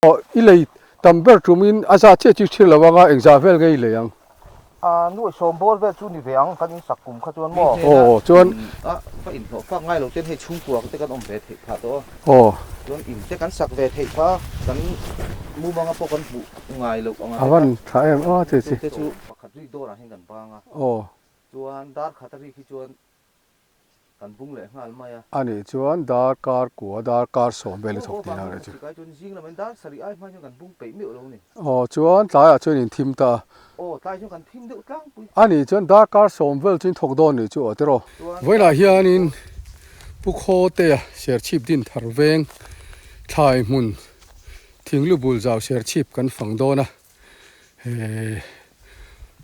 Aw, i lei tam ber tumin a za chiah chu thil lo anga engzah vel nge i lei ang? A, nuaih sawm bawr vel chu ni ve ang, kan insak kum kha chuan maw? Aw, chuan. A, ka inhlawh fak ngai lo ten hei chhungkua te kan awm ve theih phah tawh a. Aw. Chuan in te kan sak ve theih phah a, kan mumanga pawh kan hmuh ngai loh anga te kha. A van tha em a che chi. Chu te chu pakhat rik dawrah hian kan bang a. Aw. Chuan dar khat a rik hi chuan Kan bung leh nghal mai a. A nih chuan darkar kua darkar sawm vel i thawk tih na reh chu. Kai chuan zing lamah dar sarih ai hma hian kan bung peih meuh lo ni. Aw chuan tlaiah chuan in thim ta a. Aw tlai chuan kan thim deuh tlangpui. A nih chuan darkar sawm vel chu in thawk dawn nih chu aw tiraw. Vawiinah hianin Pu Khawtea Serchhip din thar veng thlai hmun thinglu bul zau Serchhip kan fang dawn a. He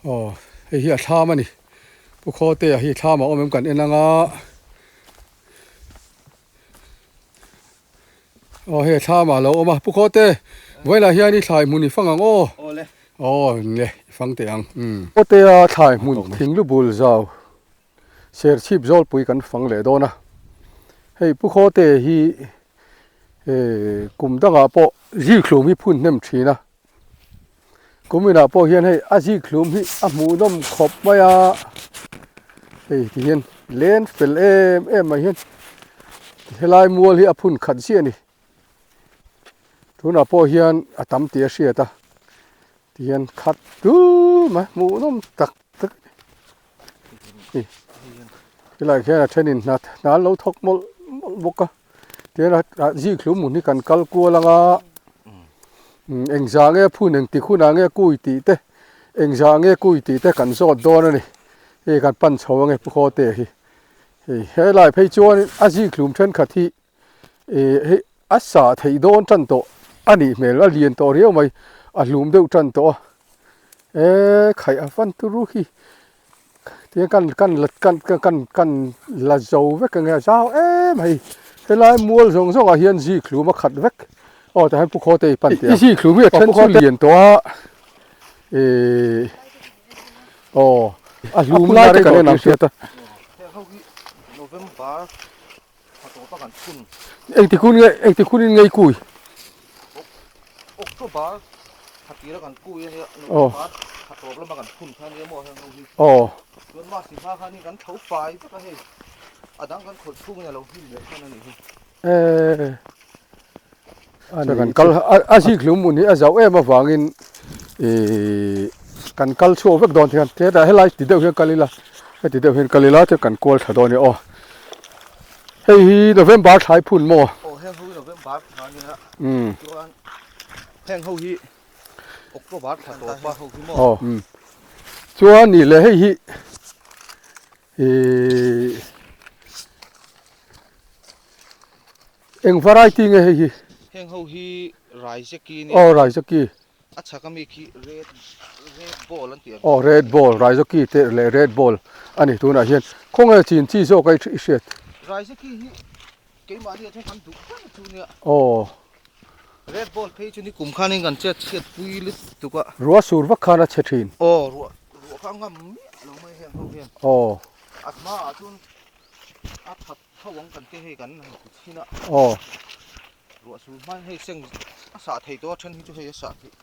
aw hei hi a thlam a ni pu khawtea hi thlam a awm em kan en ang a aw hei thlam ah a lo awm a pu khawte vawilah hian i thlai hmun i fang ang aw aw le i fang teh ang umm khawtea thlai hmun thing lu bul zau serchhip zawlpui kan fang leh dawn a hei pu khawte hi kum dangah pawh zikhlum hi phun hnem thin a. Kuminah pawh hian hei a zik hlum hi a hmuhnawm khawp mai a, hei ti hian len fel em em mai hian helai mual hi a phun khat ziah a ni. Tunah pawh hian a tam tih a hriat a, ti hian khat dul mai hmuhnawm tak tak a ni. Helai khian a thenin hna hna an lo thawk mawlh mawlh bawk a. Tihian a zik hlum hmun hi kan kal kual ang a, engzah nge phun engtik hunah nge kui tih te, engzah nge kui tih te kan zawt dawn a ni. Hei kan pan chho ange Pu Khawte hi. Hei helai phei chuan a zik hlum thenkhat hi ih hei a sah theih dawn tan tawh a nih hmel a lian tawh riau mai a hlum deuh tan tawh a. E khaih a van turu hi. Tihian kan kan la kan kan kan la zo vek ang e a zau em hei helai mual zawng zawng ah hian zik hlum a khat vek aw tah hian pu khaw te i pan teh ang zik hlum hi a then chu lian tawh a ihh aw a hlum lai te kan en ang hriat a engti hun nge engti hun in ngei kui. October thla tira kan kui ania November thla tawp lama kan phun kha ania maw heng ho hi aw chuan masi hma khan hi kan tho fai vek a hei a dang kan khawlh chhungin a lo hlim leh khan anih hi eh kan kal a zik hlum mun hi a zauh em avangin ih kan kal chhuak vek dawn hian hetah helai ti deuh hian kal ila heti deuh hian kal ila chuan kan kual tha dawn a ni aw Hei hi November thlai phun maw? Aw heng ho hi November thla ania. Umm. Chuan heng ho hi October thla tawp a ho hi maw? Aw umm. Chuan nih leh hei hi ihh eng variety nge hei hi? Heng ho hi Raizeki nia. Aw Raizeki. A chhak ami khi red red ball an tih ang. Aw red ball Raizoki te leh red ball a ni tunah hian khawnge chin chi zawk a i hriat. Raizoki hi keimahni ah chuan kan duh ber chu nia. Aw. Red ball phei chu ni kum khanin kan chet chhiat pui lutuk a. Ruah sur vak khan a chhe thin. Aw ruah ruah kha a ngam miah lo mai heng ho hian. Aw. A hmaah chuan a that tho ang kan te hei kan han ti chhin a. Aw. Ruah sur hmain hei seng a sah thei tawh a then hi chu hei a sah theih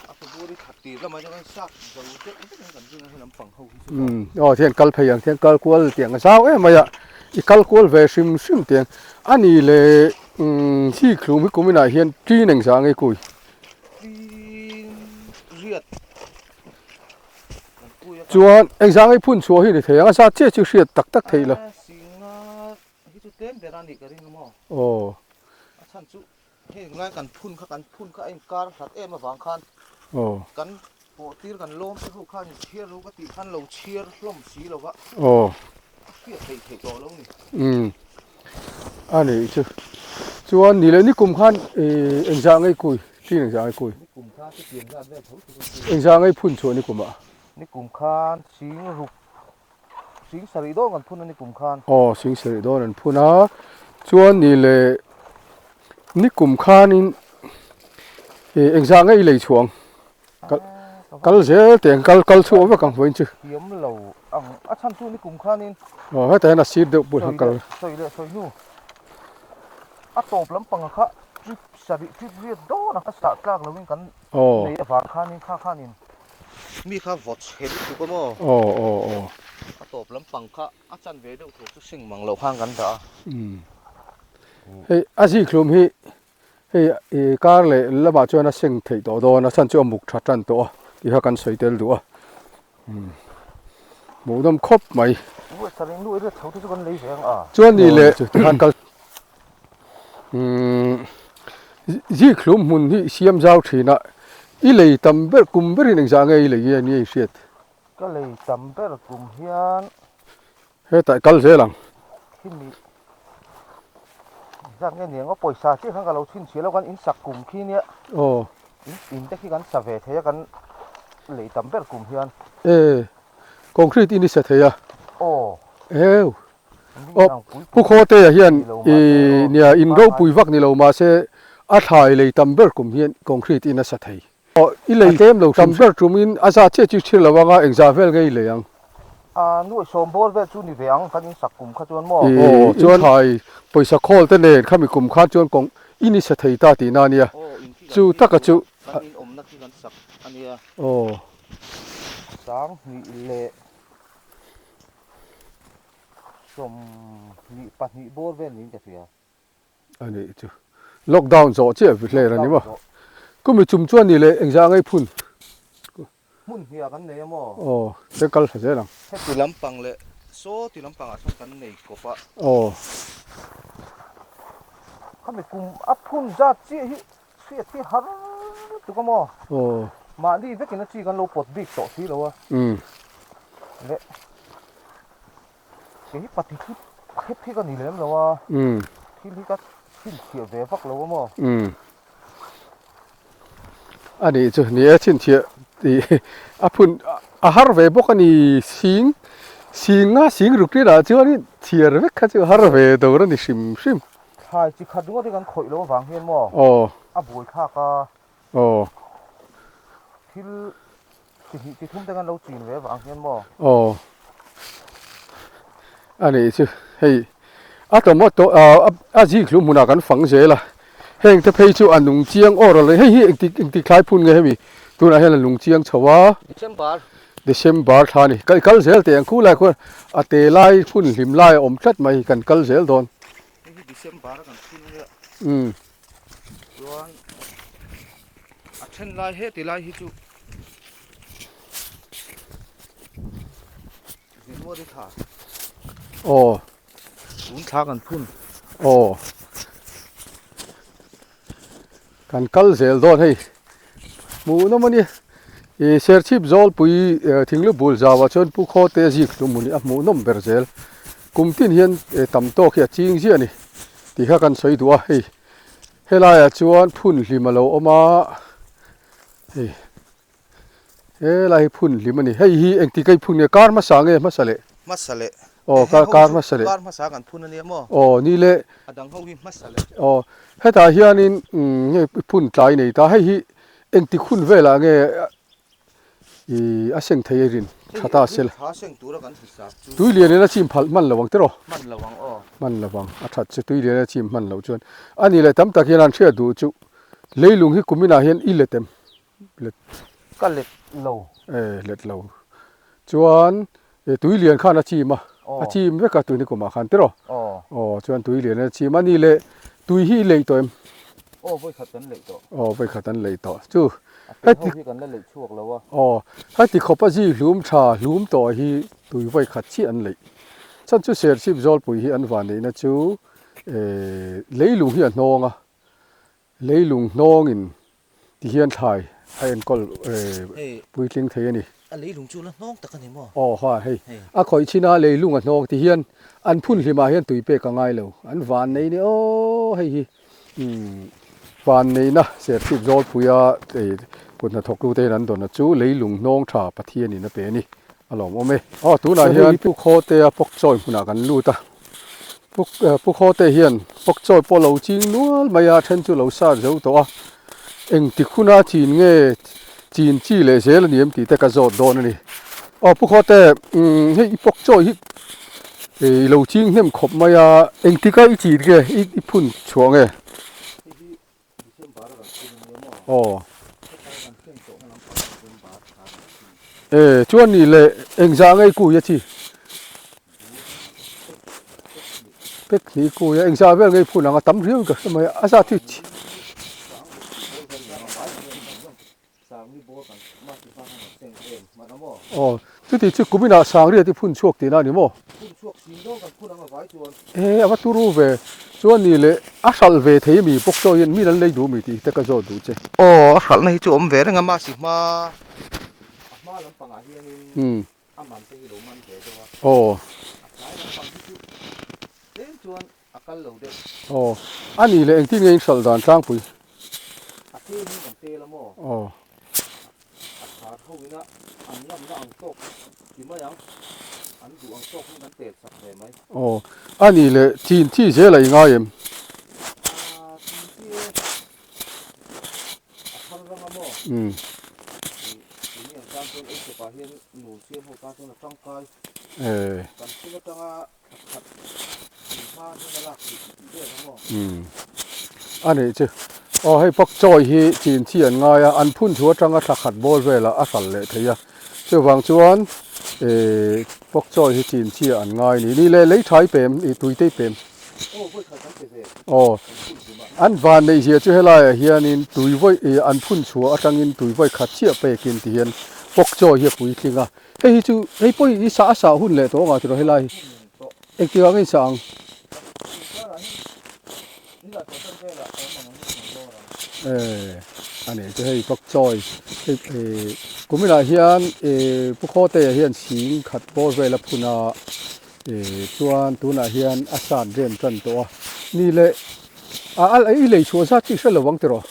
a February khat tir lamah chuan a sah zo deuh vek ang kan ring a helam pang ho hi chu. Umm aw thian kal phei ang thian kal kual tiang a zau em mai a i kal kual ve hrim hrim tiang a ni le umm hi thlum hi kum inah hian ṭin engzah nge kui? Ṭin riat kan kui a. Chuan engzah nge phun chhuah hi ni thei ang a zat chiah chu hriat tak tak theih lo. Singa Hi chu tlem ber a nih ka ring a maw? Aw. A chhan chu heng lai kan phun kha kan phun kha a inkar hlat em avang khan Aw. kan pawh tir kan lawm te ho khan in chhiar lo ka tih khan lo chhiar hlawm si lo va. Aw. A hriat theih theih tawh lo ni. Umm. A nih chu. Chuan ni leh nikum khan ih engzah ngei kui? Ṭin engzah ngei kui? Nikum khan chu pian zat vel tho chu ka kui. Engzah ngei phun chhuah nikum ah? Nikum khan sing ruk Sing sarih dawn kan phun a ni kum khan. Aw, sing sarih dawn an phun a. Chuan ni leh ni kum khanin ih engzah nge i lei chhuah ang? Kal kal zel teh ang, kal kal chhuah vek ang vawiin chu. Thiam lo ang, a chhan chu ni kum khanin. Aw, hetah hian a sir deuh pawh hian kal. Sawi leh sawi hnu a tawp lampang kha trip. Sarih ṭit riat dawn a ka sah tlak loin kan nei avang khanin kha khanin mi kha vawt chhe lutuk a maw? A tawp lampang kha a chan ve deuh tur chu sing mang loh khan kan dah a. Hei a zikhlum hi hei kar leh lamah chuan a seng theih tawh dawn a chhan chu a muk tha tan tawh a tih kha kan sawi tel duh a. Hmuhnawm khawp mai. Chuan ni leh tikhan kal Zikhlum hmun hi siam zau thin a, i lei tam ber kum berin engzah nge i lei nge nia i hriat? Ka lei tam ber kum hian. Hetah kal zel ang. Khimi engzah nge niang aw pawisa chiah khan ka lo chhinchhiah lo kan insak kum khi nia. Aw. In te khi kan sa ve thei a kan lei tam ber kum hian. E concrete in i sa thei a. Aw. Eu. Aw Pu Khawtea hian i nia in ropui vak ni lo mahse a thlai lei tam ber kum hian concrete in a sa thei. Aw i lei tlem lo tam ber tumin a za chiah chu thil lo anga engzah vel nge i lei ang? A nuaih sawm bawr vel chu ni ve ang kan insak kum kha chuan maw? Aw chuan thlai pawisa khawl te nen khami kum khan chuan kawng in i sa thei ta tihna ania chu taka chu kan in awmna khi kan sak ania. Aw. Sanghnih leh 22 bawr vel niin ka hria. A nih chu. Lockdown zawh chiah hler a ni maw? Kumi chum chuan ni leh engzah ngei phun? Hmun hniah kan nei a maw? Aw, te kal thla zel ang. Heti lampang leh saw ti lampangah sawn kan nei kawp a. Aw. Khami kum a phun zat chiah hi hriat hi har tuk a maw? Aw. Mahni vekin a chi kan lo pawt bik tawh si lo a. Umm. Leh Kei hi pati thlip thlep hi ka ni lem lo a, thil hi ka chhinchhiah ve vak lo a maw? A nih chu, ni e chhinchhiah tih a phun a har ve bawk a ni, sing sing nga sing ruk rinah chuanin chhiar vek kha chu a har ve tur a ni hrim hrim. Thlai chi khat ringawt hi kan khawih loh avang hian maw? Aw. A buai thlak a. Aw. Thil Chi hnih chi thum te kan lo chin ve vang hian maw? Aw. A nih chu hei a tomato a zik hlu hmunah kan fang zel a, heng te phei chu a nung chiang awr a hei hi engtik engtik thlai phun nge hemi tunah hian a nung chiang chho a. December. December thla a ni. Ka i kal zel teh ang khu lai khuan a te lai phun hlim lai a awm tlat mai kan kal zel dawn. Hei hi December a kan phun nia. Umm. Chuan a then lai he ti lai hi chu January thla. Aw. Tun thla kan phun. Aw. Kan kal zel dawn hei. Hmuh nawm a nia. I Serchhip Zawlpui thinglu bul zauah chuan Pu Khawte zik hlum hmun hi a hmuh nawm ber zel. Kum tin hian tam tawk hi a ching ziah a ni tih kha kan sawi duh a hei. Helaiah chuan phun hlim a lo awm a, hei helai hi phun hlim a ni. Hei hi engti ka i phun nge kar hmasa nge hmasa leh? Hmasa leh. Aw kar kar hmasa leh. Kar hmasa kan phun a nia maw? Aw ni le. A dang ho hi hmasa leh. Aw hetah hianin hei phun tlai nei ta hei hi engti hun velah nge I a seng thei a rin tha ta sel. Tui lian in a chim phalh hman lo ang tiraw? Hman lo ang aw. Hman lo ang. A that chu tui lian in a chim hman loh chuan. A nih leh tam tak hian an hriat duh chu leilung hi kum inah hian i let em? Let. Ka let lo. E let lo. Chuan tui lian khan a chim a. A chim vek a tui ni kumah khan tiraw? Aw. Aw chuan tui lian in a chim a. A nih leh tui hi i leih tawh em? Aw vawikhat kan leih tawh. Aw vawikhat an leih tawh. Chu A tel ho hi kan la leih chhuak lo a. Aw heti khawp a zi hlum tha hlum tawh hi tui vawikhat chiah an leih. Chhan chu Serchhip Zawlpui hi an vanneihna chu leilung hi a hnawng a. Leilung hnawngin ti hian thlai a enkawl puitling thei a ni. A leilung chu la hnawng tak a ni maw? Aw ha hei a khawih chin a leilung a hnawng ti hian an phun hlimah hian tui pek a ngai lo. An vannei ni aw hei hi vanneihna Serchhip Zawlpuia kut hnathawktute hian an dawn a chu leilung hnawng tha Pathianin a pe a ni. A lawmawm e. Aw tunah hian Pu Khawtea Pawkchawi hmunah kan lut a. Pu Khawte hian Pawkchawi pawh lo ching nual mai a, then chu lo sat zo tawh a. Engtik huna chin nge chin chi leh zel a ni em tih te ka zawt dawn a ni. Aw Pu Khawte, hei i Pawkchawi hi i lo ching hnem khawp mai a, engtika i chin nge i phun chhuah nge? Aw. E chuan ni leh engzah ngei kui a chi? Pek hnih kui a engzah vel ngei phun ang a tam riau in ka hre mai a, a zat hi chi. Aw chuti chu kum inah sangriat i phun chhuak tihna a ni maw? E a va turu ve chuan ni leh a hralh ve thei mi bawk chaw hian min an lei duh mi tih te ka zawt duh che. Aw a hralhna hi chu awm ve reng a mahse hma a hma lampangah hianin a man te hi lo man ve deuh a. Aw. A tlai lampang hi chu tlem chuan A kal lo deuh. Aw, a nih leh engtin nge in hralh dan tlangpui? A tel hi kan tel a maw? Aw. A thar ho ina an ngamna ang tawk ti mai ang, an duh ang tawk in kan tel sak ve mai. Aw, a nih leh thin thi zel a i ngai em? A thin thi e, a thar rang a maw? Umm. I tuni ang tan chuan ei chawpah hian nu siam ho tan chuan a tangkai. Eh. Kan thil atanga A nih chu. Aw hei pak chawi hi chin chi an ngai a, an phun thu atanga thla khat bawr velah a hral leh thei a. Chuvang chuan eh pak chawi hi chin chi an ngai ni. Ni leh lei thai pem ih tuitei pem. Aw an van neih zia chu helaiah hianin tui vawi ih an phun chhuah atangin tui vawi khat chiah pekin tihian pak chawi hi a puitling a. Hei hi chu hei pawh hi i sah a sah hun leh tawh ang a tiraw helai hi engtikah nge i sah ang? Eh a nih chu hei pak chawi hei eh kuminah hian eh Pu Khawtea hian sing khat bawr vel a phun a eh chuan tunah hian a sat rem tan tawh a ni leh a a i lei chhuah zat chu i hre lo ang tiraw?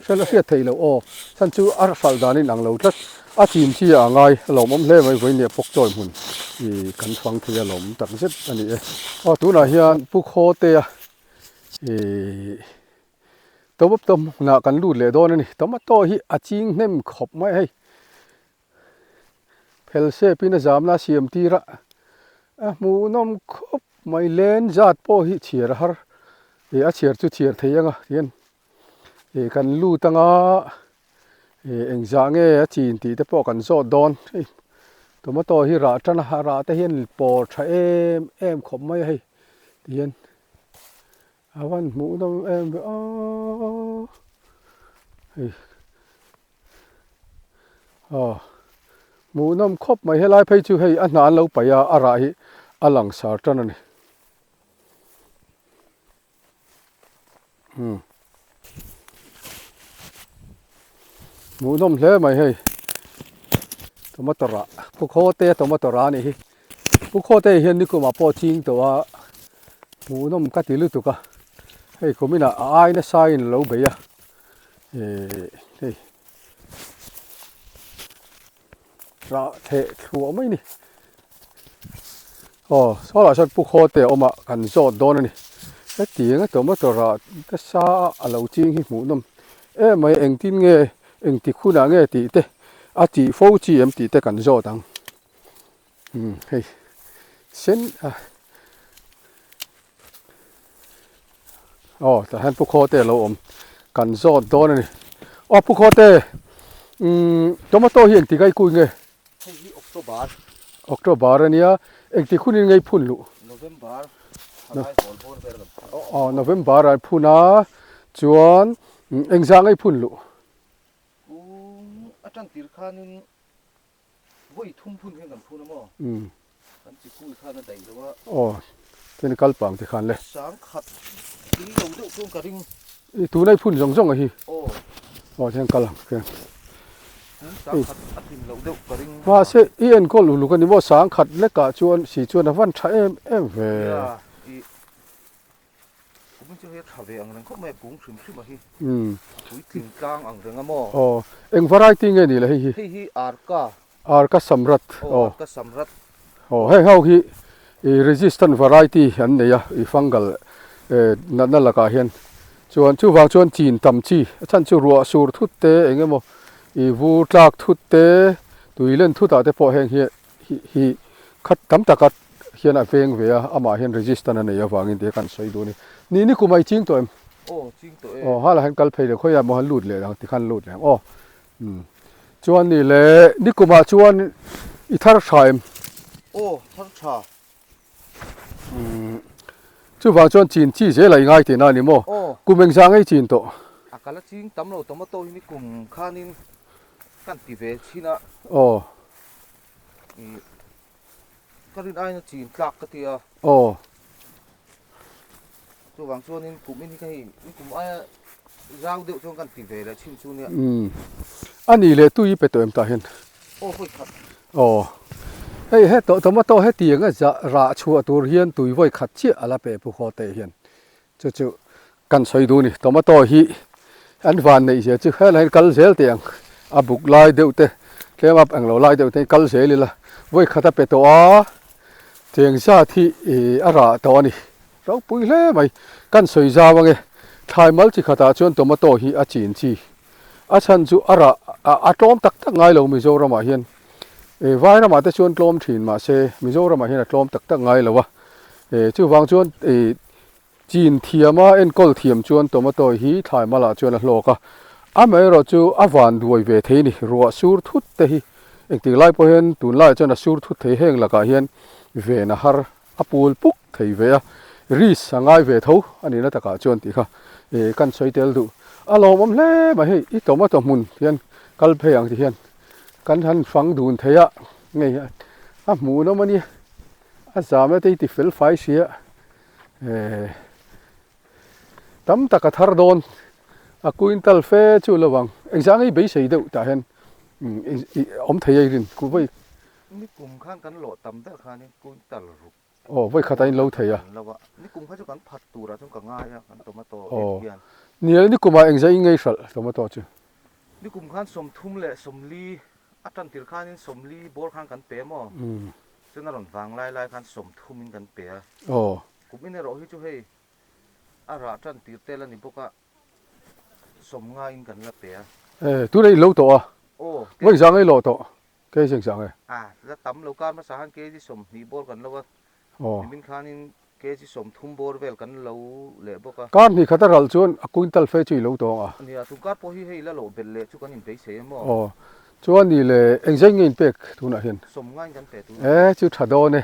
Hre lo hriat theih loh aw chhan chu a hralh dan in ang lo tlat. A chim chi a ngai a lawmawm hle mai vawiin leh pawk chawi hmun ih kan fang thei a lawmawm tak zet a ni e. Aw tunah hian Pu Khawtea ih tomato hmunah kan lut leh dawn a ni. Tomato hi a ching hnem khawp mai a hei. Phel sepin a zamna a siam tir a, a hmuhnawm khawp mai len zat pawh hi chhiar a har ih a chhiar chu chhiar thei ang a tihian ih kan lut anga Ih engzah nge a chin tih te pawh kan zawt dawn hei tomato hi rah tan a rah te hian pawr tha em em khawp mai a hei tihian a van hmuh nawm em ve aw hei aw hmuh nawm khawp mai helai phei chu hei a hna an lo paih a a rah hi a langsar tan a ni. Umm hmuhnawm hle mai hei tomato rah pu khawte tomato rah a nih hi pu khawte hian nikumah pawh ching tawh a hmuhnawm ka ti lutuk a hei kum inah a ai nasa in a lo bei a ehh hei rah theh thluah mai a ni aw saw lah sawn pu khawte a awm a kan zawt dawn a ni hetiang a tomato rah nasa a lo ching hi hmuh nawm em mai engtin nge engtik hunah nge tih te a tih fo chi em tih te kan zawt ang umm hei sen a aw tah hian pu khawte a lo awm kan zawt dawn a ni aw pu khawte umm tomato hi engtik a i kui nge hei hi october october a nia engtik hunin nge i phun luh november thalai hawl bawr vel kan phun aw november ah i phun a chuan engzah nge i phun luh kum a tan tir khanin Vawi thum phun hian kan phun a maw? Kan chi kui khan a daih lo a. Aw, chuan i kal pang ti khan le. Sang khat tui lo deuh chuan ka ring. I tuna i phun zawng zawng a hi. Aw. Aw tihian kal ang khian. Sang khat a tlin loh deuh ka ring. Mahse i enkawl uluk a ni maw? Sang khat lekah chuan si chuan a van tha em em ve. Nia, i Kumin chu hei a tha ve ang reng khawp mai a kung hrim hrim a hi. A puitling tlang ang reng a maw? Aw, eng variety nge ni le hei hi? Hei hi Arka. Arka Samrat. Aw, Arka Samrat. Aw, heng ho hi i resistant variety an nei a, i fungal natna lakah hian. Chuan chuvang chuan chin tam chi, a chhan chu ruah sur thut te eng emaw i vur tlak thut te, tui len thut ah te pawh heng hi hi khat tam taka hian a veng ve a, amah hian resistant a nei avangin tih kan sawi duh a ni. Ni ni kum a i ching tawh em? Aw ching tawh e. Aw hala hian kal phei leh khawiah maw han lut leh ang tikhan lut leh ang aw. Umm chuan ni le nikumah chuan i thar tha em? Aw thar tha. Umm chuvang chuan chin chi zel a i ngai tihna a ni maw? Aw. Kum engzah ngei chin tawh? A kal a ching tam lo tomato hi nikum khanin kan ti ve chhin a. Aw. Ih ka rin aiin a chin tlak ka ti a. Aw. Chuvang chuanin kum in hi ka hei kum aia zau deuh chuan kan ti ve leh chhin chu nia. Umm. A nih leh tui i pe tawh em tah hian? Aw vawi khat. Aw. Hei he tomato hetiang a rah chhuah tur hian tui vawi khat chiah a la pe pu haw teh hian. Chu chu kan sawi duh a ni. Tomato hi an van neih zia chu helai hian kal zel teh ang. A buk lai deuh te tlem a englo lai deuh te hi kal zel ila vawi khat a pe tawh a, cheng zat hi ih a rah tawh a ni. Ropui hle mai. Kan sawi zau ange. Thlai mal chi khatah chuan tomato hi a chin chi. A chhan chu a rah a tlawm tak tak ngai lo Mizoramah hian. Ih vai ramah te chuan tlawm thin mahse Mizoramah hian a tlawm tak tak ngai lo a. Ih chuvang chuan ih Chin thiama enkawl thiam chuan tomato hi thlai malah chuan a hlawk a, amaherawh chu a van duai ve thei a ni. Ruah sur thut te hi engtik lai pawh hian tunlaiah chuan a sur thut thei heng lakah hian ven a har a pul puk thei ve a, risk a ngai ve tho a nihna takah chuan tih kha kan sawi tel duh. A lawmawm hle mai hei i tomato hmun hian kal phei ang ti hian kan han fang dun thei a, ngei a hmuhnawm a nia, a zam e te hi ti fel fai sia. Eh tam tak a thar dawn a quintal fe chu lo ang engzah ngei beisei deuh tah hian awm thei a i rin ku vawi Ni kum khan kan lawh tam ber khanin quintal ruk aw vawi khat a in lo thei a lo a ni kum kha chu kan phat turah chuan ka ngai a kan tomato en hian ni ni kumah engzah i ngei hralh tomato chu ni kum khan 34 a tan tir khanin 40 bawr khan kan pe maw Chuan a rawn vang lai lai khan 30 in kan pe a. Aw. Kum in erawh hi chu hei a rah tan tir tel a ni bawk a, 50 in kan la pe a. E, tunah i lo tawh a. Aw. Vawi zang ei lawh tawh, kg zeng zang e. A, la tam lo kar hmasa khan kg 20 bawr kan lo a. Aw. Nimin khanin kg 30 bawr vel kan lo leh bawk a. Kar hnih khat a ral chuan a quintal fe chu i lo tawng a. Nia, tun kar pawh hi hei la lawh belh leh chu kan inbeisei em aw. Aw. Chuan ni le engzai nge in pek tunah hian? 50 in kan pe tunah. E chu tha dawn e.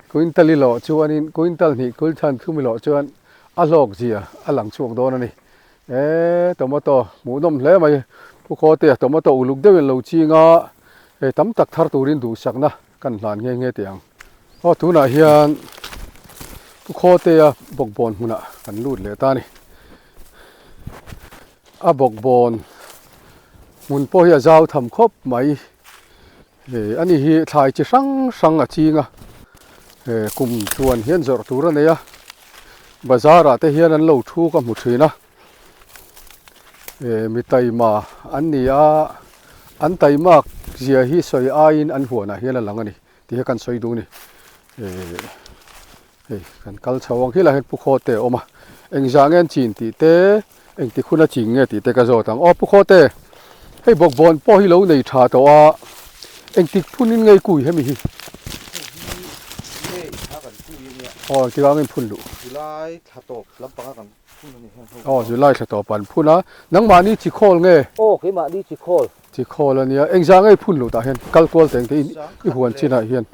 Quintal i lawh chuanin quintal hnih quintal thum i lawh chuan a hlawk zia a lang chhuak dawn a ni. E tomato hmuhnawm hle mai. Pu Khawtea tomato uluk deuhin lo ching a, hei tam tak thar turin duhsakna kan hlan nghe nghe teh ang. Aw tunah hian Pu Khawtea bawkbawn hmunah kan lut leh ta a ni. A bawkbawn hmun pawh hi a zau tham khawp mai eh ani hi thlai chi hrang hrang a ching a eh kum tluan hian zawrh tur a nei a bazar ah te hian an lo thu ka hmu thin a eh mi taima an ni a an taimak zia hi sawi aiin an huanah hian a lang a ni tih hi kan sawi duh a ni eh. Hei kan kal chho ang khilaiah hian Pu Khawte a awm a, engzah nge an chin tih te, engtik hun a ching nge tih te ka zawt ang. Aw Pu Khawte, hei bawkbawn pawh hi lo nei tha tawh a, engtik phunin nge i kui hemi hi? Hei hi nge i thla kan kui a nia. Aw engtikah nge in phun luh? July thla tawp lampanga kan phun a ni heng ho. Aw July thla tawp an phun a, nangmahni chi khawl nge? Aw keimahni chi khawl. Chi khawl a nia, engzah nge i phun luh tah hian kal kual teng te i huan chinah hian?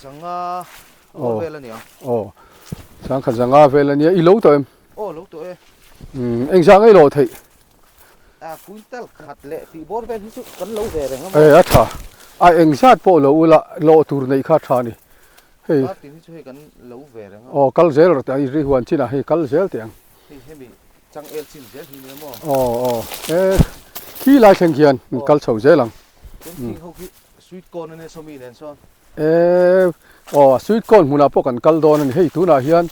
Zanga bawr vel a nia. Aw. Sangkhat zanga vel a nia. I lo tawh em? Aw, lo tawh e. Umm, engzah nge i lo theih? A, quintal khat leh tih bawr vel hi chu kan lo ve reng a maw? E, a tha. A engzat pawh lo ula, lawh tur neih kha a tha a ni. Hei. Kar tin hi chu hei kan lo ve reng a. Aw, kal zel rawh teh ang, i ri huan chinah hei kal zel teh ang. Hei hemi changel chin zel hi nia maw? Aw, aw. E, khi lai thleng khian kal chho zel ang. Chuan khing ho khi sweet corn a nia sawmi nen sawn. E aw sweet corn hmunah pawh kan kal dawn a ni hei tunah hian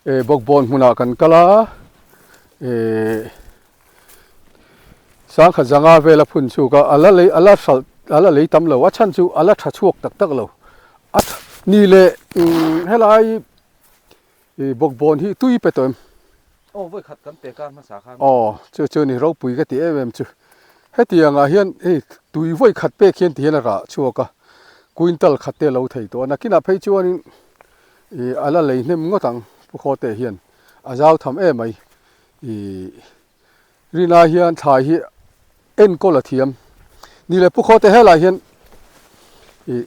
e bawkbawn hmunah kan kal a e sangkhat zanga vela phun chhuk a ala lei ala hralh ala lei tam lo a chhan chu ala tha chhuak tak tak lo a ni leh helai i bawkbawn hi tui pe tawh em? Aw vawi khat kan pe kar hmasa khan. Aw chu chu ni ropui ka ti em em chu. Hetiang ah hian hei tui vawi khat pek hian ti hian a rah chhuak a, quintal khat te a lo thei tawh a, nakinah phei chuanin i a la lei hnem ngawt ang Pu Khawte hian a zau tham em mai. Ih rinai hian thlai hi enkawl a thiam ni leh pu khawte helai hian ih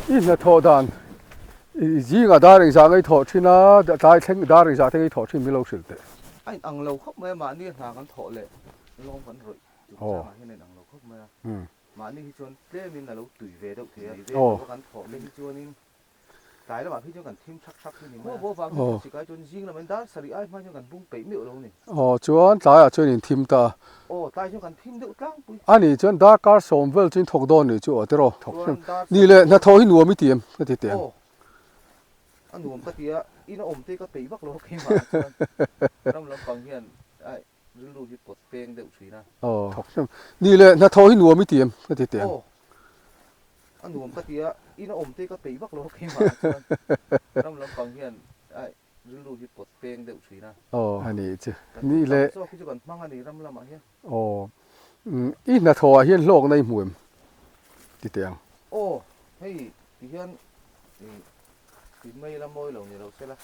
i hnathawh dan ih zingah dar engzah ngei thawh thin a tlai thleng dar engzah te ngei thawh thin min lo hrilh teh. A inang lo khawp mai a mahni hna kan thawh leh lawm kan rawih chungchangah hian a inang lo khawp mai a mahni hi chuan tlemin a lo tui ve deuh thei a ve lo a kan thawh te hi chuanin Tlai lamah phei chuan kan thim thak thak hi ni mai a. Khuabuah vang hian thlasik ai chuan zing lamah dar sarih ai hma hian kan bung peih meuh lo ni. Aw chuan tlaiah chuan in thim ta a. Aw tlai chuan kan thim deuh tlangpui. A nih chuan darkar sawm vel chu in thawk dawn nih chu aw tiraw thawk hrim. Ni leh hnathawh hi nuam i ti em ka ti teh ang. Aw a nuam ka ti a, in a awm te ka peih vak lo a keimah chuan ram lampang hian ai rilru hi pawt peng deuh thin a. Aw thawk hrim. Ni leh hnathawh hi nuam i ti em ka ti teh ang. Aw A nuam ka ti a, in a awm te ka peih vak lo a keimah ah chuan ram lampang hian ai rilru hi pawt peng deuh thin a. Aw a nih chu. Ni leh. Tam zawk hi chu kan hmang a ni ram lamah hian. Aw i hnathawh ah hian hlawkna i hmu em ti teh ang. Aw hei ti hian i mai la mawi lo ni lo se la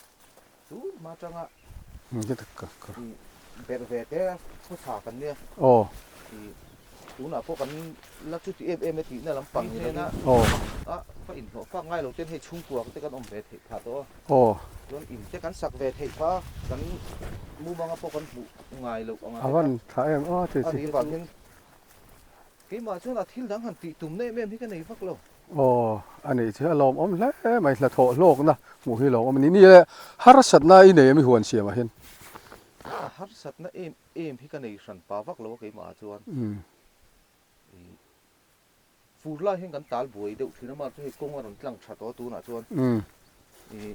tun hma atanga i berh ve te khawsa kan nia. Aw. I tunah pawh kan la chuti em em e tihna lampang ni lovin a ka inhlawh fak ngai lo ten hei chhungkua te kan awm ve theih phah tawh a. Aw. Chuan in te kan sak ve theih phah a, kan mumanga pawh kan hmuh ngai loh anga te kha. A van tha em a ti chi. A nih vang hian keimah chuan a thil dang han tih tumna em em hi ka nei vak lo. Aw, a nih chu a lawmawm hle mai, hnathawh hlawkna hmuh hi lawmawm a ni. Ni e, harsatna i nei em i huan siamah hian? A harsatna em em hi ka nei hran pa vak lo a keimah ah chuan. I fur lai hian kan tal buai deuh thin a, mah chu hei kawng a rawn tlang tha tawh a tunah chuan. I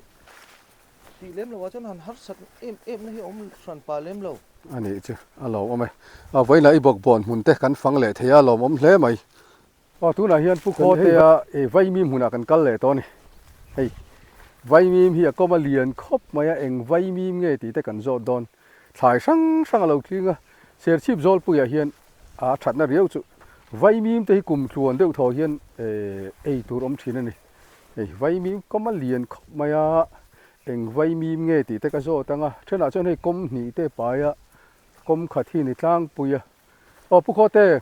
tih lem lo ah chuan han harsat em em na hi a awm hran pa lem lo. A nih chu a lawmawm e. A vawiinah i bawkbawn hmun te kan fang leh thei a, lawmawm hle mai. Aw tunah hian Pu Khawtea e Vaimim hmunah kan kal leh tawh a ni. Hei Vaimim hi a kawm a lian khawp mai a, eng Vaimim nge tih te kan zawt dawn. Thlai hrang hrang a lo tling a, Serchhip Zawlpuiah hian a thatna riau chu Vaimim te hi kum tluan deuh thaw hian ei tur awm thin a ni. Hei Vaimim kawm a lian khawp mai a, eng Vaimim nge tih te ka zawt ang a, thenah chuan hei kawm hnih te paia kawm khat hi ni tlangpui a. Aw Pu Khawte,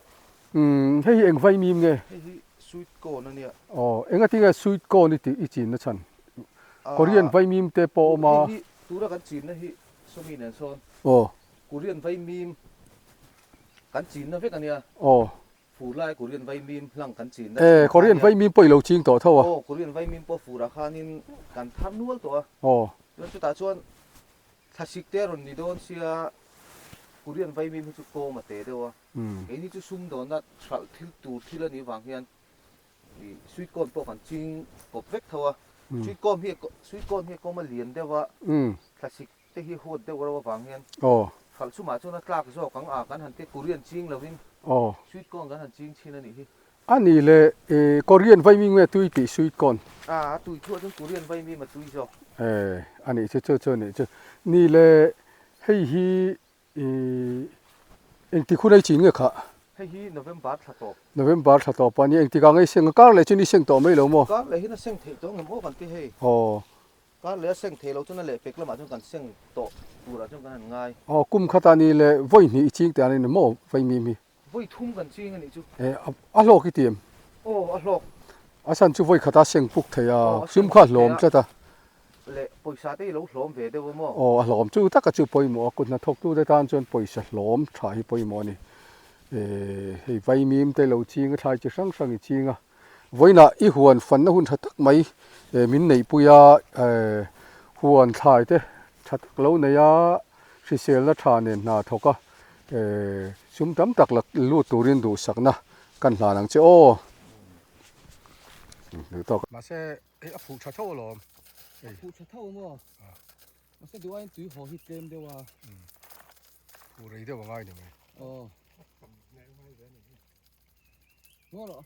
umm hei hi eng vaimim nge? Hei hi sweet corn a nia. Aw engati nge sweet corn i tih i chinna chhan? Korean vaimim te pawh a awm a. Hei hi tura kan chinna hi sawmi nen sawn. Aw. Korean vaimim kan chinna vek a nia. Aw. Fur lai Korean vaimim hlang kan chinna chin kha a nia. Korean vaimim pawh i lo ching tawh tho a. Aw Korean vaimim pawh furah khanin kan thar nual tawh a. Aw. Chuan chutah chuan Thlasik te a rawn ni dawn sia, Korean vaimim hi chu kawm a te deuh a, keini chu sumdawnna hralh thil tur thil a nih vang hian ih sweet corn pawh kan ching kawp vek tho a, sweet corn hi sweet corn hi a kawm a lian deuh a, thlasik te hi huat deuh reuh avang hian hralh chumah chuan a tlak zawk ang a, kan han tia Korean ching lovin sweet corn kan han ching thin a nih hi. A nih leh i Korean vaimim nge tui tih sweet corn? A, a tui thuah chuan Korean vaimim a tui zawk. E, a nih chu chu chu a nih chu. Nih leh hei hi i engtik hun a i chin nge khah? Hei hi November thla tawp. November thla tawp a ni. Engtik ah nge i seng a? Kar leh chuan i seng tawh mai lo maw? Kar leh hian a seng theih tawh ngem aw kan ti hei. Aw. Kar leh a seng thei lo chuan a lehpek lamah chuan kan seng tawh turah chuan kan han ngai. Aw, kum khatah nih leh vawi hnih i ching teh a ni maw vaimim hi? Vawi thum kan ching a nih chu. E, a hlawk i ti em? Aw, a hlawk. A chhan chu vawi khata seng puk thei a, sum kha a hlawm tlat a. Le, pawisa te i lo hlawm ve deuh a maw? Aw, a hlawm chu taka chu pawimawh a, kut hnathawktu te tan chuan pawisa hlawm tha hi pawimawh a ni. E, hei vaimim te lo ching a, thlai chi hrang hrang i ching a. Vawiinah i huan fanna hun tha tak mai e, min neihpui a, e, huan thlai te tha tak lo nei a, hriselna tha nen hna thawk a. Sum tam tak la lut turin duhsakna kan hlan ang che aw. Duh tawk. Mahse hei a phuh tha tho alawm. A phuh tha tho maw? Mahse duh aiin tui haw hi tlem deuh a. Phuh rei deuh a ngai ni mai. Aw. Ngaw rawh.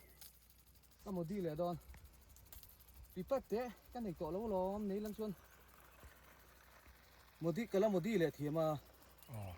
Ka modi leh dawn. Pipat te ka nei tawh lo alawm nei lang chuan. Modi ka la modi leh thiam a. Aw.